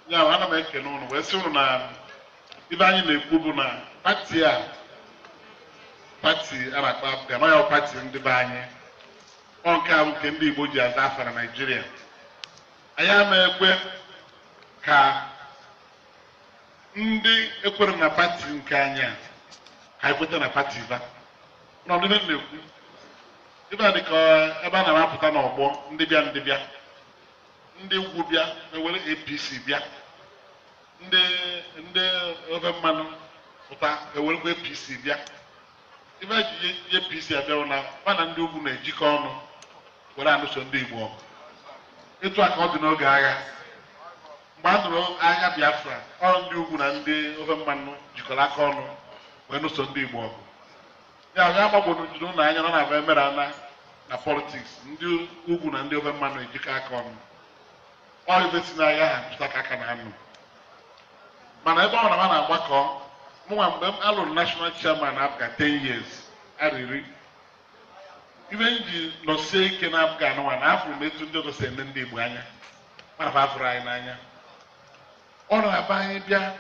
Ya bụ, ana m ekene ụnụ wee sị ụnụ na ibe anyị na-ekwu bụ na party a, party a na-akpọ APGA, na ya bụ party ndị be anyị. Ọ nke a bụ nke ndị Igbo ji aza afa na Naịjirịa. Anyị ama ekwe ka ndị ekwere na party nke anyị a ka anyị kweta na party ba nọ. Ndị na-ekwu ebe a dị ka ebe a na-apụta n'ọgbọ, ndị bịa, ndị bịa, ndị ugwu bịa ewere APC bịa, ndị ofe mmanụ pụta ewerekwa APC bịa. Ife ji APC abịa na fa na ndị ugwu na-ejikọ ọnụ were alụso ndị Igbo ọgụ. Etu a ka ọ dị n'oge agha, mgbe a nụrụ agha Biafra, ọ ndị ugwu na ndị ofe mmanụ jikọrọ aka ọnụ wee nụso ndị Igbo ọgụ. Ya ya gbagwoju juru ụlọ anya na na-abụ emere ana na politics, ndị ugwu na ndị ofe mmanụ ejikọ aka ọnụ. Ọ ife si n'agha ha pụta ka aka na anụ. Mana ebe ọ na ha na-agbakọ, mụnwa mgbe m alụrụ national chairman APGA 10 years arịrị, ife m ji nọsie ike na APGA anụnwa na afụrụ m etu ndị ọzọ si eme ndị Igbo anya, mana fa afụrụ anyị n'anya. Ọ na-aba anyị bịa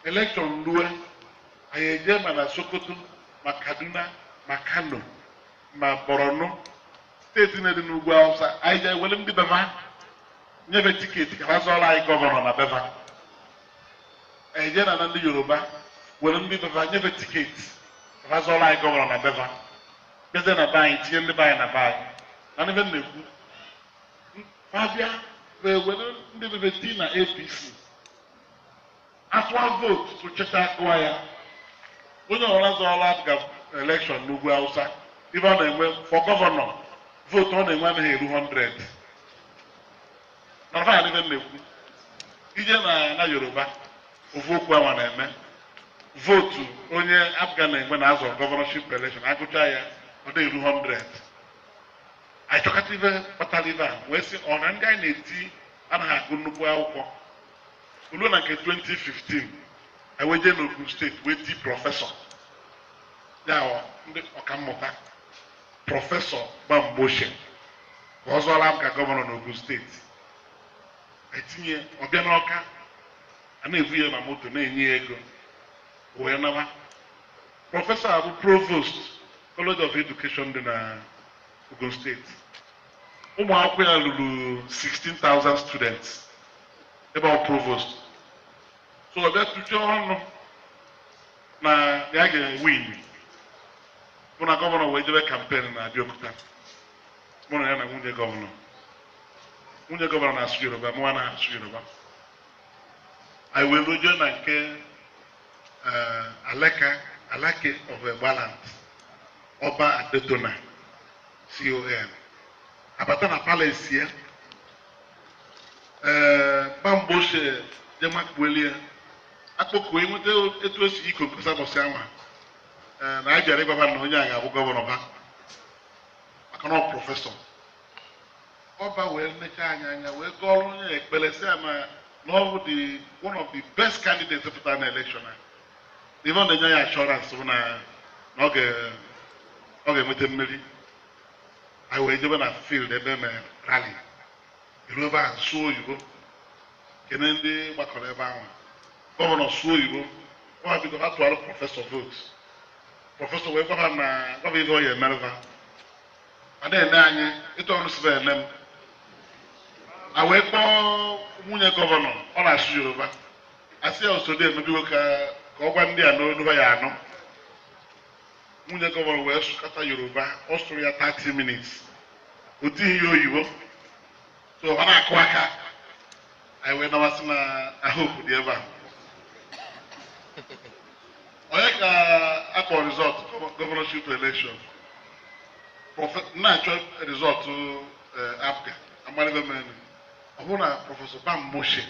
election rue, anyị eje ma na Sokoto, ma Kaduna, ma Kano, ma Borno, steeti na-edi n'ugwu Hausa. Anyị jee were ndị beva nyebe ticket ka ha zọrọ anyị governor na beva. Eje na ndị Yoruba were ndị beva nyebe ticket ka ha zọrọ anyị governor na beva. Bịazie na be anyị, tinye ndị be anyị na be anyị na ndị be m na-ekwu ha bịa wee were ndị bebe tii na APC. Atụa vote, tụchata, akụwa ya, onye ọbụla zọrọ APGA election n'ugwu Hausa, ife ọ na-enwe for governor, vote ọ na-enwe anaghị eru 100 na fa. Ife m na-ekwu, ije na Yoruba, ofu okwu anwa na-eme. Vote onye APGA na-enwe na azọ governorship election, agụcha ya, ọ dị eru 100. Anyị chọkọta ife kpatara ife a, wee sị ọ na ndị anyị na-eti anaghị agụ nnukwu akwụkwọ. Olu na nke 2015, anyị wee jee n'Ogun Steeti wee ti professor ya, ọ ndị ọkammụta, Professor Bamgbose, ka ọ zọọla APGA governor n'Ogun Steeti. Etinye ọbịa n'Ọka, a na-evu ya na moto, na-enye ya ego wee naba. Professor a bụ provost College of Education dị na Ogun Steeti. Ụmụ akwụkwọ ya lụrụ 16,000 students ebe ọ provost. So ọ bịa tụchie ọnụ na ya ga-win mụ na governor wee jebe campaign na Abịaokuta. Mụ na ya na nwunye governor. Nwunye governor na-asụ Yoruba, mụnwa na-asụ Yoruba. Anyị wee ruo jee na nke Aleka Alake of Egbaland, Ọba Adetona CON. Abata na palace ya, ee, Bamgbose jemakpueli ya, akpọkuo enweta etu o si iko nkosa bọsị anwa. Ee, na anyị bịara ịgwaba na onye a ga-abụ governor ba, maka na ọ professor. Ọba wee nechaa anyị anya, wee gọọrọ onye ekpere, sị ya na ọ bụ the one of the best candidates pụtara na election a. Ife ọ na-enye ya assurance bụ na ọ ga-enweta mmeri. Anyị wee jebe na field ebe eme rally. Iru ebe ahụ, sụọ oyibo, kene ndị gbakọrọ ebe ahụ. Governor sụọ oyibo, gwa biko ha tụọrọ professor vote. Professor wee gwa ha na gwa ife ọ ya emerụva ma na-ene anyị ịtụ ọrụ sibe ene m. A wee kpọọ nwunye governor, ọ na-asụ Yoruba, asị ya osodi emebigo ka ọ gwa ndị a n'olu ha ya anụ. Nwunye governor wee sụkata Yoruba, ọ sụrụ ya 30 minutes, o tighi ya oyibo. So ọ na-akụ aka. Anyị wee nawasị na ahụ dị ebe a. Onye ka akpọ result governorship election, na-achọ result APGA amalite mere, ọ bụrụ na Professor Bamgbose,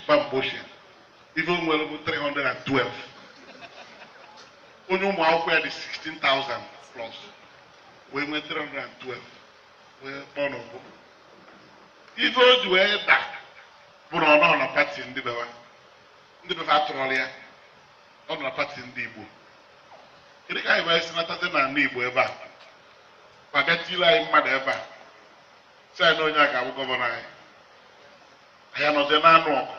ife o nwere bụ 312. Onye ụmụ akwụkwọ ya dị 16,000 plus wee nwee 312, wee kpọọ n'ụgbọ. Ife o ji wee da bụ na ọ nọ na party ndị bewa, ndị befa atụrọla ya. Ọ nọ na party ndị Igbo. Kedu ka anyị wee si natazi na ala Igbo ebe a ma bịa tile anyị mmadụ ebe a, si anyị na onye a ga-abụ governor anyị? Anyị anọzie na-anụ ọgụ.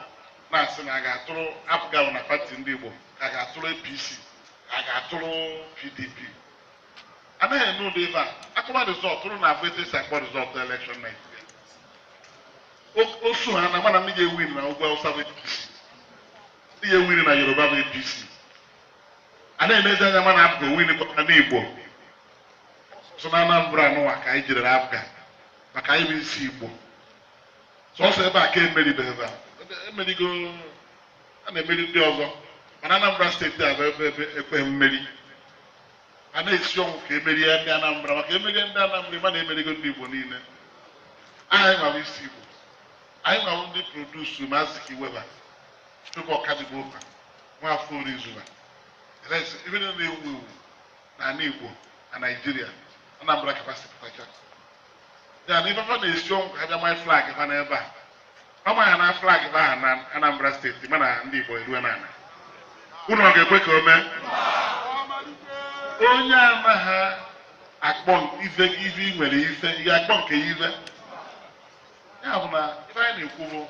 Na-asị na a ga-atụrụ APGA na party ndị Igbo, ka a ga-atụrụ APC, ka a ga-atụrụ PDP. Anaghị eme ụdị ife a. Akụba result ụrụ na afọ etu esi akpọ result election Naijiria. Osu ha na mana ndị ga-ewin na ugwu Awụsa bụ APC, ndị ga-ewin na Yoruba bụ APC. A na-emezi anya mana APGA win kwa n'Igbo so na Anambra anụnwa ka anyị jidere APGA maka anyị bụ isi Igbo. Sọsọ ebe a ka emeribeghị, ebe a emerigo, a na-emeri ndị ọzọ, mana Anambra steeti a bụ ebe ekweghị mmeri. A na-esi ọnwụ ka emerie ndị Anambra, maka emerie ndị Anambra, ma na-emerigo ndị Igbo niile. Anyị nwabụ isi Igbo, anyị nwabụ ndị produce ma Azikiwe, Chuka Ọkadigbo, ụka Nwafọ Orizuba, ife niile na-ewu ewu n'ala Igbo na Naijiria. Anambra kapasị pụtacha ya na ifefe na-esi ọnwụ ka ha bịa manye flag ha n'ebe a. Ọ ma ha na flag ha na Anambra steeti, mana ndị Igbo erue n'ala. Unu ọ ga-ekwe ka o mee? Onye anaghị akpọ ife ife ị nwere, ife ị ga-akpọ nke ya ife ya bụ na ife anyị na-ekwu bụ